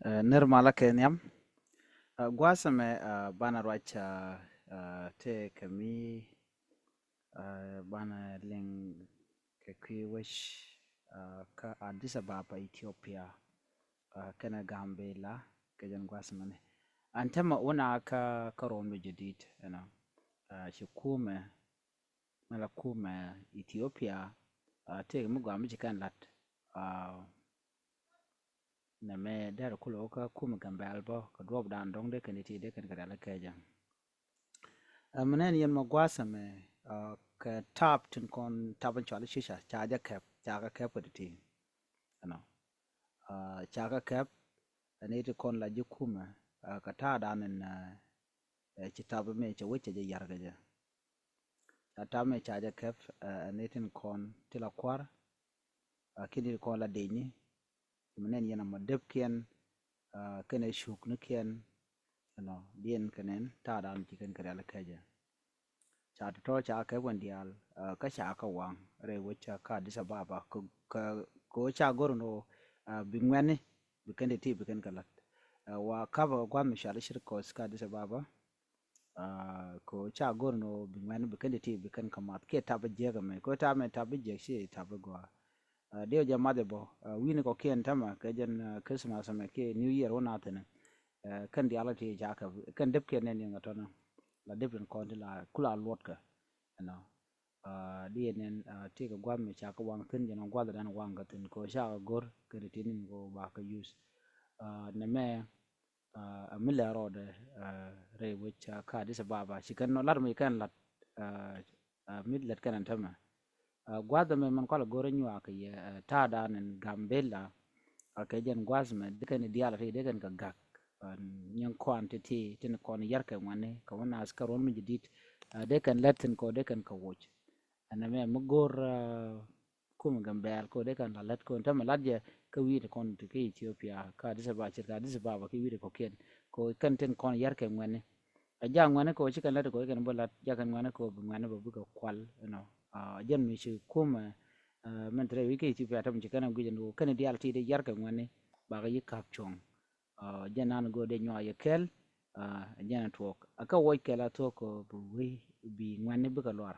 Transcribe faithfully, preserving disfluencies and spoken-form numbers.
Nir malä kɛ nhiam. Gua̱a̱th ɛmɛ banɛ ruac tëë kɛ mi banɛ liŋ kɛ kui̱ wec kä Addis Ababa, Ethiopia, kɛnɛ Gambela kɛ jɛn gua̱a̱th ɛmɛni. Ɛn täämɛ wä na kä kä ruɔ̱n mi jadid, you know, ci kumɛ mɛ la kumɛ Ethiopia tëëkɛ mi gɔaa mi ci kɛn la̱t. Nɛmɛ derɛ kulɛ wä kä kumɛ Gambɛl bä kɛ duɔ̱ɔ̱pdan dɔ̱ŋ dee kɛn ti dee kɛn kɛ rial kɛ jɛ. Mɛ nɛn yɛn mɛ gua̱a̱th ɛmɛ kɛ tap tin kɔn tap in cɔal i̱ cica ca jɛ kɛp, ca kɛ kɛp kɛ ti ti. Ɛnɔ ca kɛ kɛp ɛn i̱ ti kɔn la ji̱ kumɛ kɛ ta̱a̱dan in ci tap ɛmɛ cɛ wec cɛ jɛ yar kɛ jɛ. Ca tap ɛmɛ ca jɛ kɛp ɛn i̱ tin kɔn ti la kua̱r. Kiɛ ni ti kɔn la decni. Mɛ nɛn yɛn amɔ depkiɛn kɛnɛ cuknikiɛn. Ɛnɔ diɛn kɛ nɛn ta̱a̱dan ci kɛn kɛ rial kɛ jɛ. Ca tɔ̱tɔ̱ ca kɛp kɛn diaal kä ca kɛ waŋ rɛy wec kä Addis Ababa kɛ kɛ ca go̱r ni ɣöö bi ŋuɛ̈tni bi kɛn ti ti bi kɛn kɛ la̱t. Wa kapɛ gua̱th mi cɔal i̱ Circus kä Addis Ababa. Kɛ ca go̱r ni ɣöö bi ŋuɛ̈tni bi kɛn ti ti bi kɛn kɛ math kiɛ tap bi jiäk ɛmɛ kɛ tap mɛ tap bi jiäk ci tap bi gɔaa. Diɛw jɛ math ɛ bä wi̱ni kɔ̱kiɛn tämɛ kɛ jɛn Christmas ɛmɛ kiɛ New Year wä na thi̱n. Kɛn diaal ti ca kɛ kɛn depkiɛn nɛn yɛn kɛ tɔ̱nä la dep tin kɔn ti la kula luɔtkɛ. Ɛnɔ diɛ nɛn ti kɛ gua̱th mi ca kɛ waŋ thi̱n jɛn gua̱th dan waŋ kɛ thi̱n kɛ ca kɛ go̱r kɛn ti ni kɛ ba kɛ use. Nɛmɛ a mi lɛ rɔɔdɛ rɛy wec kä Addis Ababa ci kɛn nɔ lat mi kɛn lat. Mi lät kɛn ɛn tämɛ gua̱th ɛmɛ mɛn kualɛ go̱rɛ nyuak kɛ yɛ ta̱a̱dan ɛn Gambela. Kɛ jɛn gua̱th mɛ dee kɛn diaal ti dee kɛn kɛ gak. Nyin kɔan ti ti tin kɔn yar kɛ ŋuani kɛ wä naath kɛ ruɔ̱n mi jadid. Dee kɛn lät tin kɔ dee kɛn kɛ woc. Ɛn ɛmɛ mi go̱r kumɛ Gambɛl kɛ dee kɛn la lät kɔn tämɛ lat jɛ kä wi̱i̱ ti kɔn ti kä Ethiopia kä Addis Ababa, cirkɛ Addis Ababa kä wi̱i̱ ti kɔ̱kiɛn kɛ kɛn tin kɔn yar kɛ ŋuani. A ja ŋuani kɛ ci kɛn lat kɛ kɛn bä lat ja kɛn ŋuani kɛ bi ŋuani bä bikɛ kual, you know. A jɛn mi ci kumɛ mɛn ti rɛy wi̱i̱ kä Ethiopia tämɛ ci kɛn a guic ɛn kɛn diaal ti dee yar kɛ ŋuani bakɛ yi ka̱p cuɔ̱ŋ. Jɛn nan go̱o̱r dee nyuak yɛ kɛl. Jɛn a tuɔɔk a kä wuɔc kɛl a thuɔ̱k kɛ bi wei bi ŋuɛ̈tni bikɛ luar.